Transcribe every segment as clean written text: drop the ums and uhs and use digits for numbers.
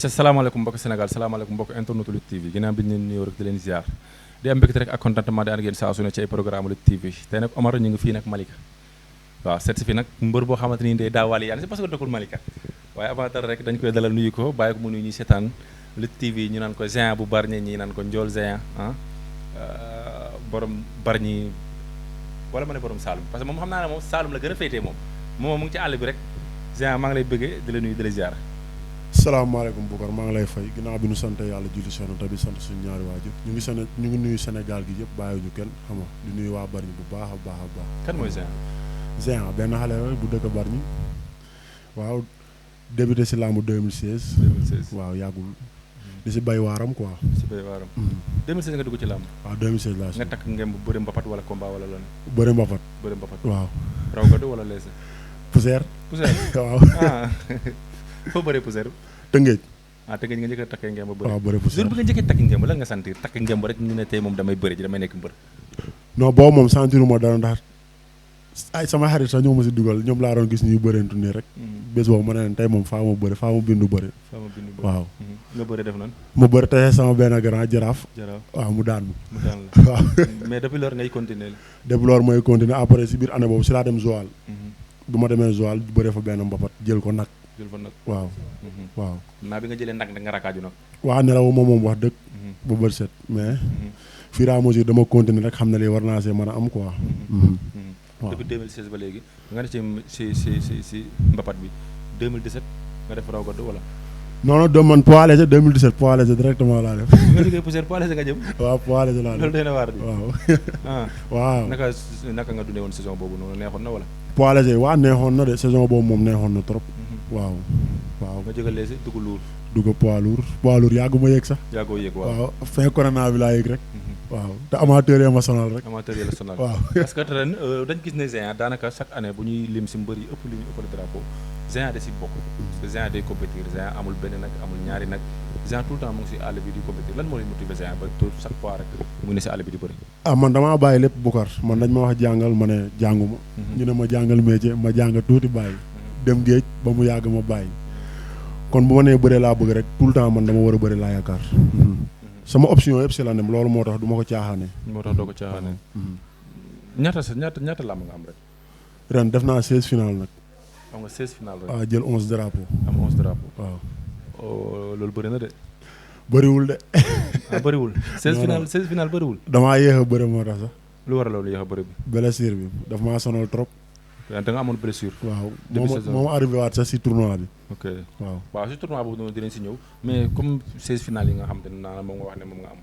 salaamaaleykum mbokk Sénégal salaamaaleykum mbokk internetu Lutte TV ginnaaw bi ñu leen nuyoo rek di leen ziar di am mbégte rek ak contentement di ànd ak yéen saa su ne ci ay programme Lutte TV tey nag Omar ñu ngi fii nag Malika waaw seet si fii nag mbër boo xamante ni day daawaale yàlla c'est parce que dëkkul Malika waaye avant dara rek dañ koy dalal nuyu ko bàyyi ko mu nuyu ñuy seetaan Lutte TV ñu naan ko Géant bu Bargny ñi naan ko Ndiol Géant borom Bargny wala ma ne borom Saloum parce que moom xam naa ne moom Saloum la gën a féetee moom mu ngi ci àll bi rek Géant maa ngi lay bëggee di la nuyu di la ziar. salaamaaleykum Boucar maa ngi lay fay ginnaaw bi nu sant yàlla julli soxna te bi sant suñu ñaari waajur ñu ngi nuyu Sénégal gi yëpp bàyyiwuñu kenn xam nga di nuyu waa Bargny bu baax a baax a baax. kan mooy Géant. Géant benn xale la bu dëkk Bargny waaw débuté si làmb 2016. 2016 waaw yàggul di si bay waaram quoi. si bay waaram. 2016 nga dugg ci làmb. waaw 2016 laa si. nga takk ngeen bu bëri mbapat wala combat wala lan. bëri mbapat. bëri mbapat waaw. raw gadu wala leese. poussière. poussière waaw. foo bëree poussière. Tëngéej. Tëngéej nga njëkk a takkee ngemb bëri. waaw bëri poussière jour bi nga njëkkee takk ngemb lan nga sentir takk ngemb rek ñu ne tey moom damay bëri ji damay nekk mbër. non boobu moom sentiruma dara ndax ay sama xarit sax ñoo ma si dugal ñoom laa doon gis ñuy bëreentu nii rek. bés boobu ma ne leen tey moom faa ma bëri faa ma bindu bëri. waaw. nga bëri def nan. ma bëri tey sama benn grand jaraaf. waaw mu daan mu daan la waaw. mais depuis loolu ngay continuer. depuis loolu mooy continuer après si biir année boobu si laa dem Joal. bu ma demee Joal bëree fa benn mbapat jël ko nag. jël fa nag waaw. waaw. naa bi nga jëlee nag nga rakaaju nag. waaw nelawu ma moom wax dëgg. ba bët set mais. fur et à mesure dama continuer rek xam ne lii war naa see mën a am quoi. waaw depuis 2016 ba léegi nga def si mbapat bi 2017 nga def raw gàddu wala. non non doo man poids léger 2017 poids léger directement laa def. nga liggéey poussière poids léger nga jëm. waaw poids léger laa def loolu day na waar di. waaw. waaw waaw. naka nga dundee woon saison boobu noonu neexoon na wala. poids léger waaw neexoon na de saison boobu moom neexoon na trop. waaw. waaw nga jóge léegi dugg luur. dugg poids lourd yàggu ma yëg sax. yàggoo yëg waaw fin corona bi laa yëg rek. waaw te amateur yi ma sonal rek. amateur yi la sonal. waaw parce que ren dañ gis ne Géant daanaka chaque année bu ñuy lim si mbër yi ëpp li ñu ëppale drapeau Géant da si bokk. parce que Géant day compétir Géant amul benn nag amul ñaari nag Géant tout le temps mu ngi si àll bi di compétir lan moo lay motiver Géant ba tout chaque fois rek mu ne si àll bi di bëri. man damaa bàyyi lépp Boucar man dañ ma wax jàngal ma ne jànguma. ñu ne ma jàngal métier ma jàng tuuti bàyyi. dem géej ba mu yàgg ma bàyyi. kon bu ma nee bëree laa bëgg rek tout le temps man dama war a bëri laa yaakaar. sama option yëpp si la nem loolu moo tax du ma ko caaxaane. moo tax doo ko caaxaane. ñaata làmb nga am rek. ren def naa 16 final nag. am nga 16 final rek. waaw jël 11 drapeaux. am 11 drapeaux. waaw. loolu bëri na de. bëriwul de. bëriwul. 16 final bëriwul. damaa yéex a bëri moo tax sax. lu waral loolu yéex a bëri bi. blessure bi daf maa sonal trop. da nga amoon blessure. waaw moo ma arrivé waat sax si tournoi bi. ok waaw si tournoi boobu noonu dinañ si ñëw mais comme 16 final yi nga xam te ne naa moom nga wax ne moom nga am.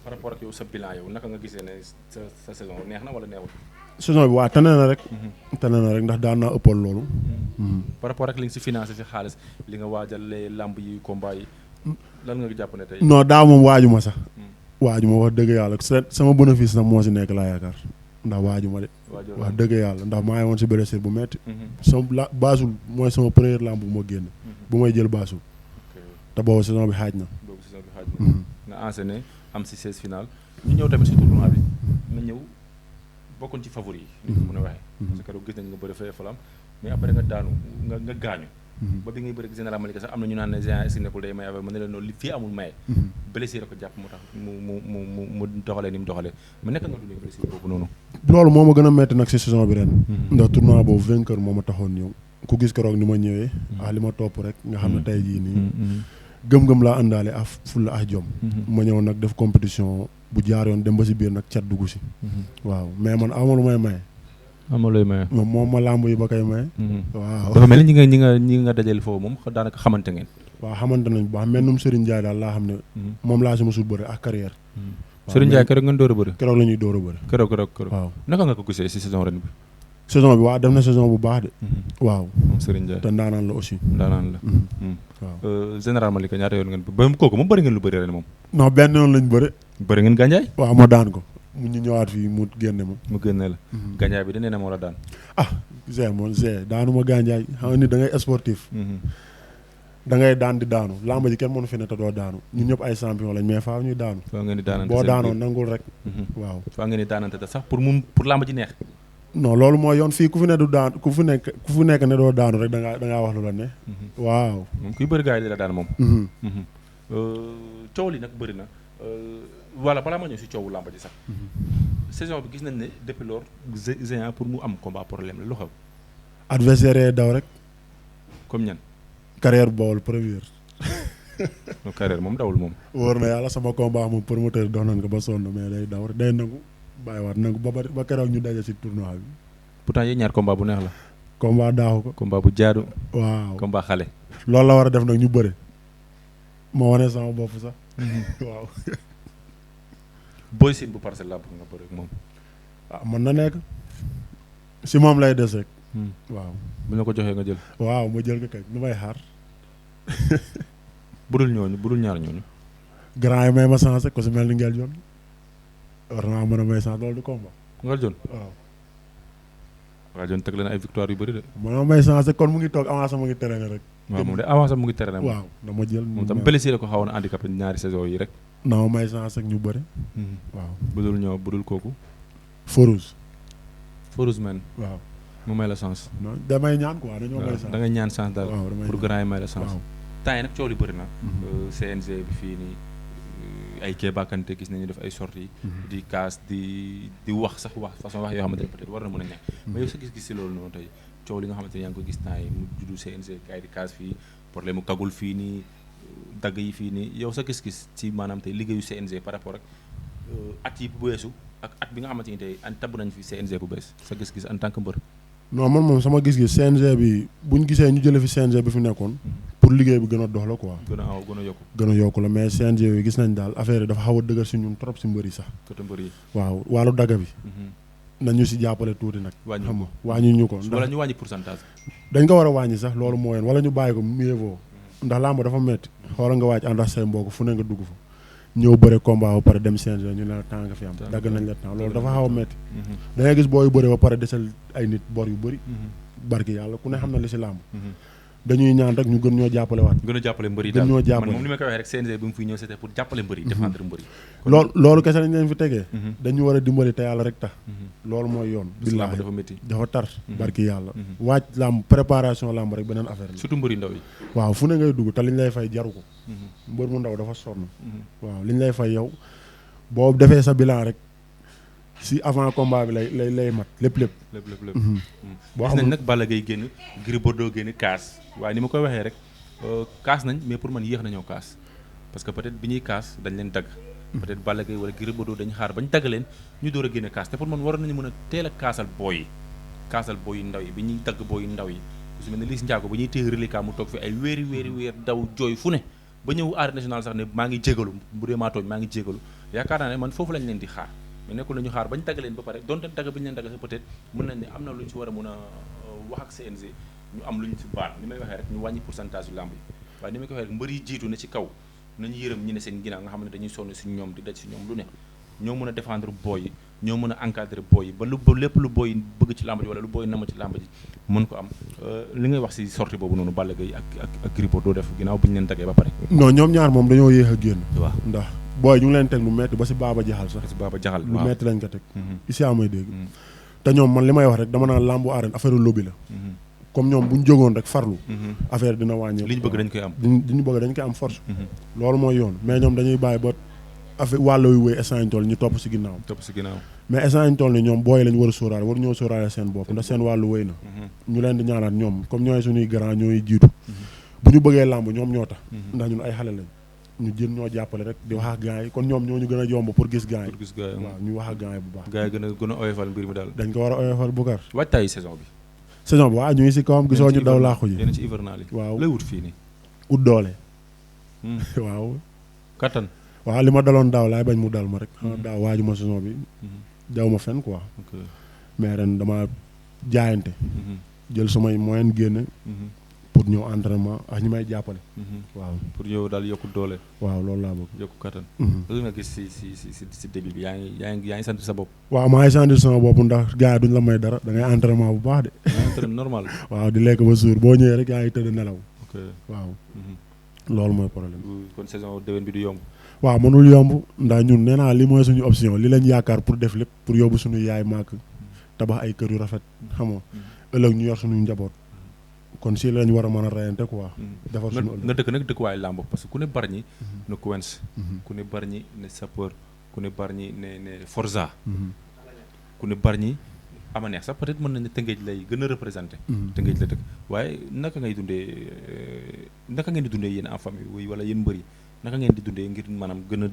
par rapport ak yow sa bilan yow naka nga gisee ne sa saison neex na wala neexul. saison bi waaw tane na rek. tane na rek ndax daan naa ëppal loolu. par rapport ak li nga si financé si xaalis li nga waajalee lamb yi combat yi lan nga jàpp ne tey. non daaw moom waaju ma sax. waaju ma wax dëgg yàlla sama bénéfice nag moo si nekk laa yaakaar ndax waaju ma de. wax dëgg yàlla ndax maa ngi woon si blessure bu metti sama baasul mooy sama première lamb bu ma génn. bu may jël baasul. te boobu saison bi xaaj na. nga enchaîné am si 16 final ñu ñëw tamit si tournoi bi nga ñëw bokkoon ci favori yi. ni ko mën a waxee. parce que keroog gis nañ nga bëri fay falam mais après nga daanu nga gaañu. ba bi ngay bëri général Malika sax am na ñu naan ne Géant est-ce que nekkul day may affaire ma ne la noonu li fii amul maye. blessure ko jàpp moo tax mu doxalee ni mu doxalee mais nekk nga dundee blessure boobu noonu. loolu moo ma gën a metti nag si saison bi ren. ndax tournoi boobu vainqueur moo ma taxoon ñëw. ku gis keroog ni ma ñëwee. li ma topp rek nga xam ne tey jii nii. gëm-gëm laa àndaale ak fulla ak jom. ma ñëw nag def compétition bu jaar yoon dem ba si biir nag cat dugg si. waaw mais man amoo lu may maye. amoo looy maye. moom ma làmb yi ba koy maye. waaw dafa mel ni ñi nga dajale foofu moom daanaka xamante ngeen. waaw xamante nañ bu baax mel num Serigne Ndiaye daal laa xam ne. moom laa si musul bëri ak carrière. Serigne Ndiaye keroog ngeen door a bëri. keroog la ñuy door a bëri. keroog. waaw naka nga ko gisee si saison ren bi. saison bi waaw def na saison bu baax de. waaw Serigne Ndiaye te ndaanaan la aussi. ndaanaan la. waaw général Malika ñaata yoon ngeen ba kooku moom bëri ngeen lu bëri ren moom. non benn yoon lañ bëri. bëri ngeen gànjaay. waaw ma daan ko mu ñu ñëwaat fii mu génne ma. mu génne la. gànjaay bi da nee na moo la daan. daanu ma gànjaay xam nga ni da ngay sportif. da ngay daan di daanu làmb ji kenn mënu fi ne te doo daanu ñun ñëpp ay champion lañ mais faaw ñuy daanu. faaw ngeen di daanante boo daanoo nangul rek. waaw faaw ngeen di daanante te sax pour làmb ji neex. non loolu mooy yoon fii ku fi ne du daan ku fi nekk ne doo daanu rek da ngaa wax lu la ne. waaw. moom kuy bëri gars yi la daan moom. coow li nag bëri na voilà balaa ma ñëw si coowu làmb ji sax. saison bi gis nañ ne depuis lors Géant pour mu am combat problème la lu xew. adversaire daw rek. comme ñan. carrière Bawol première. carrière moom dawul moom. wóor na yàlla sama combat moom promoteur doon nañ ko ba sonn mais day daw day nangu bàyyiwaat nangu ba keroog ñu daje si tournoi bi. pourtant yéen ñaar combat bu neex la. combat daaxu ko. combat bu jaadu. waaw combat xale. loolu la war a def nag ñu bëre. ma wane sama bopp sax. waaw. Boy Sine bu Parcelles laa bëgg nga bëre ak moom. ah mën na nekk. si moom lay des rek. waaw. bu ñu ko joxee nga jël. waaw ma jël ko kay nu may xaar. budul ñaar ñooñu. grand yi may ma chance ko si mel ni Ngel Jon war naa mën a may chance loolu du combat. Ngel Jon waaw. Ngel Jon teg leen ay victoire yu bëri de. mën a may chance kon mu ngi toog avance mu ngi traîner rek. waaw moom de avance mu ngi traîner. waaw dama jël. moom tam blessé ko xawoon handicapé ñaari saison yi rek. non may chance ak ñu bëri. waaw budul kooku. Forouz man. waaw. mu may la chance. non damay ñaan quoi dañoo may chance. da ngay ñaan chance daal. pour grand yi may la chance. waaw. temps yi nag coow li bëri na. CNG bi fii nii ay Kéba Kanté gis nañu def ay sorties di kaas di wax façon wax yoo xamante ne peut-être war na mën a nekk. mais yow sa gis-gis si loolu noonu tey coow li nga xamante ne yaa ngi ko gis temps yi mu juddu CNG kay di kaas fii problème mu kagul fii nii dagg yi fii nii yow sa gis-gis ci maanaam tey liggéeyu CNG par rapport ak at yi bu weesu ak at bi nga xamante ni tey tabb nañ fi CNG bu bees sa gis-gis en tant que mbër. non man moom sama gis-gis CNG bi buñ gisee ñu jëlee fi CNG bi fi nekkoon. pour liggéey bi gën a dox la quoi. gën a yokku. gën a yokku la mais CNG yi gis nañ daal affaire yi dafa xaw a dëgër si ñun trop si mbër yi sax. côté mbër yi. waaw wàllu dagga bi. nañu si jàppale tuuti nag. xam nga wàññi ñu ko. wala ñu wàññi pourcentage. dañ ko war a wàññi sax loolu moo yoon wala ñu bàyyi ko mieux vaut. ndax làmb dafa metti xoolal nga wàcc ànd ak say mbokk fu ne nga dugg fa. ñëw bëre combat ba pare dem CNG ñu ne la temps nga fi am. dagg nañ la temps loolu dafa xaw a metti. da ngay gis booy bëre ba pare desal ay nit bor yu bëri. barki yàlla ku ne xam na li si làmb. dañuy ñaan rek ñu gën ñoo jàppale waat. gën a jàppale mbër yi daal gën ñoo jàppale man moom ni ma koy waxee rek CNG bi mu fiy ñëw c'était pour jàppale mbër yi. défendre mbër yi. loolu kese lañ leen fi tegee. dañu war a dimbali te yàlla rek tax. loolu mooy yoon. billaahi dafa métti dafa tar. barki yàlla. waaj làmb préparation làmb rek beneen affaire la. surtout mbër yi ndaw yi. waaw fu ne ngay dugg te liñ lay fay jaru ko. mbër mu ndaw dafa sonn. waaw liñ lay fay yow boo defee sa bilan rek si avant combat bi lay mat lépp. boo xam ne nag Balla Gaye génn Gris Bordeaux génn kaas waaye ni ma koy waxee rek kaas nañ mais pour man yéex nañoo kaas parce que peut-être bi ñuy kaas dañ leen dagg. peut-être Balla Gaye wala Gris Bordeaux dañu xaar bañ dagg leen ñu door a génne kaas te pour man waroon nañu mën a teel a kaasal booy yi ndaw yi bi ñuy dagg booy yi ndaw yi su mel ne Liss Ndiago ba ñuy téye reliquat mu toog fi ay weer daw jooy fu ne ba ñëw arène nationale sax ne maa ngi jégalu bu dee maa tooñ maa ngi jégalu yaakaar naa ne man foofu lañ leen di xaar mais nekkul nañu xaar bañ dagg leen ba pare donte dagg bi ñu leen dagg sax peut-être mën nañ ne am na lu ñu si war a mën a wax ak CNG ñu am lu ñu si baal ni may waxee rek ñu wàññi pourcentage yu làmb yi waaye ni may ko waxee rek mbër yi jiitu ne ci kaw nañu yërëm ñi ne seen ginnaaw nga xam ne dañuy sonn si ñoom di daj si ñoom lu ne ñoo mën a défendre booy yi ñoo mën a encadrer booy yi ba lépp lu booy bëgg ci làmb ji wala lu booy nama ci làmb ji mën ko am li ngay wax si sortie boobu noonu Balla Gaye ak Gris Bordeaux def ginnaaw bu ñu leen daggee ba pare. non ñoom ñaar moom dañoo yéex a génn. waaw ndax booy ñu ngi leen teg lu metti ba si baaba jaxal sax. si baaba jaxal lu metti lañ ko teg. ici amay dégg. te ñoom man li may wax rek dama naan làmbu arène affaire lobby la. comme ñoom bu ñu jógoon rek farlu. affaire dina wàññeeku. li ñu bëgg dañ koy am li ñu bëgg dañ koy am force. loolu mooy yoon mais ñoom dañuy bàyyi ba affaire wàll yu wéy instant tool ñu topp si ginnaaw. mais instant tool ni ñoom booy lañ war a sóoraale war ñoo sóoraale seen bopp ndax seen wàllu wéy na. ñu leen di ñaanaat ñoom comme ñooy suñuy grand ñooy jiitu. bu ñu bëggee làmb ñoom ñoo tax. ndax ñun ay xale lañ. ñu jën ñoo jàppale rek di wax ak gars yi kon ñoom ñoo ñu gën a yomb pour gis gars yi. waaw ñu wax ak gars yi bu baax. gars yi gën a oyofal mbir mi daal. dañ ko war a oyofal Boucar. waajtaayu saison bi. saison bi waaw ñu ngi si kawam gisoo ñu daw laaxu ji. yéen ci hivernal yi. waaw lay wut fii nii. ut doole. waaw. kattan. waaw li ma daloon daaw laay bañ mu dal ma rek. daaw waaju ma saison bi. daw ma fenn quoi. mais ren dama jaayante. jël samay moyen génn. pour ñëw entraînement ak ñi may jàppale. waaw pour ñëw daal yokku doole. waaw loolu laa bëgg. yokku kattan. loolu nga gis si début bi yaa ngi sant sa bopp. waaw maa ngi sant sama bopp ndax gars yi duñ la may dara da ngay entraînement bu baax de. entraînement normal. waaw di lekk ba suur boo ñëwee rek yaa ngi tëdd nelaw. ok waaw. loolu mooy problème. kon saison déwén bi du yomb. waaw mënul yomb ndax ñun nee naa li mooy suñu option li lañ yaakaar pour def lépp pour yóbbu suñu yaay màkk tabax ay kër yu rafet xam nga ëllëg ñu yor suñu njaboot kon si lañ war a mën a rayante quoi. defar suñu ëllëg nga dëkk nag dëkkuwaay làmb parce que ku ne Bargny ne Quench ku ne Bargny ne Sapeur ku ne Bargny ne Forza ku ne Bargny ama neex sax peut-être mën nañ ne Tëngéej lay gën a représenté Tëngéej la dëkk waaye naka ngeen di dundee yéen en famille wala yéen mbër yi naka ngeen di dundee ngir maanaam gën a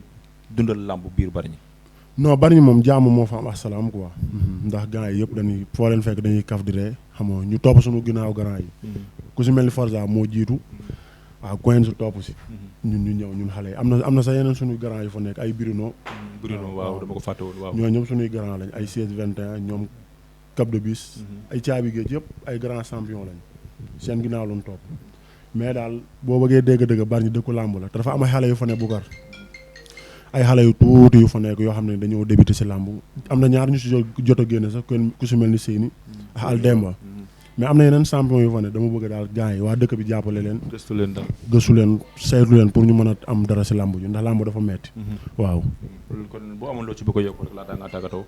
dundal làmb biir Bargny non Bargny moom jàmm moo fa am asalaam quoi ndax gars yi yëpp dañuy foo leen fekk dañuy kaf di ree xam nga ñu topp suñu ginnaaw grand yi ku si mel ni Forza moo jiitu waaw Quench su topp si ñun ñu ñëw ñun xale yi am na sax yeneen suñuy grand yu fa nekk ay Bruno waaw dama ko fàtte woon waaw ñoo ñëpp suñuy grand lañ ay 16 21 ñoom Cap de Bis ay caabi géej yëpp ay grand champion lañ seen ginnaaw luñ topp mais daal boo bëggee dégg-dëgg Bargny dëkku làmb la te dafa am ay xale yu fa ne Boucar ay xale yu tuuti yu fa nekk yoo xam ne dañoo débuté si làmb am na ñaar ñu si jot a génne sax ku si mel ni Seyni ak Aldemba mais am na yeneen champion yu fa ne dama bëgg daal gars yi waa dëkk bi jàppale leen gëstu leen saytu leen pour ñu mën a am dara si làmb ji ndax làmb dafa metti waaw kon boo amoon loo ci bëgg a yokk rek laataa ngaa tàggatoo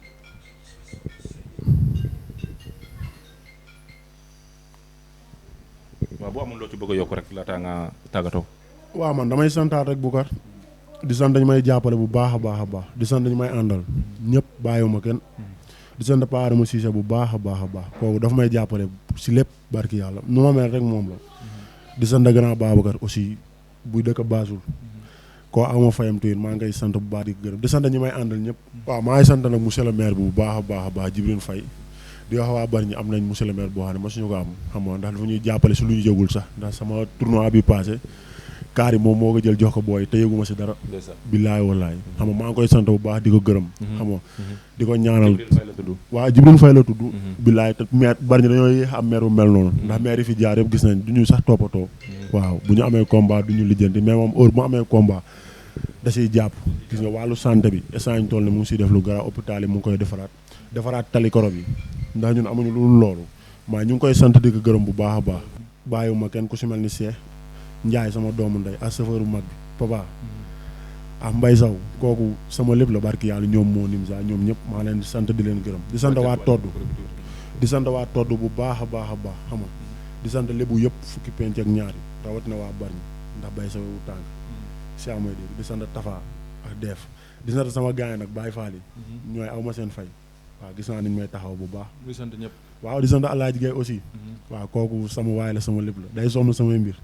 waaw boo amoon loo ci bëgg a yokk rek laataa ngaa tàggatoo waaw man damay santaat rek Boucar di sant dañu may jàppale bu baax a baax a baax di sant dañu may àndal ñëpp bàyyiwuma kenn di sant Pa Adama Cissé bu baax a baax a baax kooku dafa may jàppale si lépp barki yàlla nu ma mel rek moom la di sant grand Babacar aussi buy dëkk Baasul koo ama fayam tuyit maa ngay sant bu baax di gërëm di sant ñi may àndal ñëpp waaw maa ngi sant nag monsieur le maire bu baax a baax a baax Djibril Faye di wax waa Bargny am nañ monsieur le maire boo xam ne masuñu ko am xam nga ndax dafa ñuy jàppale si lu ñu jëgul sax ndax sama tournoi bi passé kaar yi moom moo ko jël jox ko booy te yëguma si dara billaay wallaay xam nga maa ngi koy sant bu baax di ko gërëm xam nga di ko ñaanal waaw Djibril Faye la tudd billaay te maire Bargny dañoo yéex am maire bu mel noonu ndax maire yi fi jaar yëpp gis nañ du ñu sax toppatoo waaw bu ñu amee combat du ñu lijjanti mais moom heure bu mu amee combat da siy jàpp gis nga wàllu santé bi instant ñu toll ne mu ngi siy def lu garaaw hôpital yi mu ngi koy defaraat tali koro bi ndax ñun amuñu lu loolu maa ñu ngi koy sant di ko gërëm bu baax a baax bàyyiwuma kenn ku si mel ni Cheikh Ndiaye sama doomu ndey ak chauffeur mag bi papa ak Mbaye Sow kooku sama lépp la barki yàlla ñoom moo Nimza ñoom ñëpp maa leen di sant di leen gërëm di sant waa todd bu baax a baax a baax xam nga di sant lébu yëpp fukki penc ak ñaari rawatina waa Bargny ndax bay sa wu tànk si amay dégg di sant Tafa ak Def di sant sama gars yi nag Baye Fall yi ñooy aw ma seen fay waaw gis naa niñ may taxaw bu baax di sant ñëpp waaw di sant Alaaji Gaye aussi waaw kooku sama waay la sama lépp la day sonn samay mbir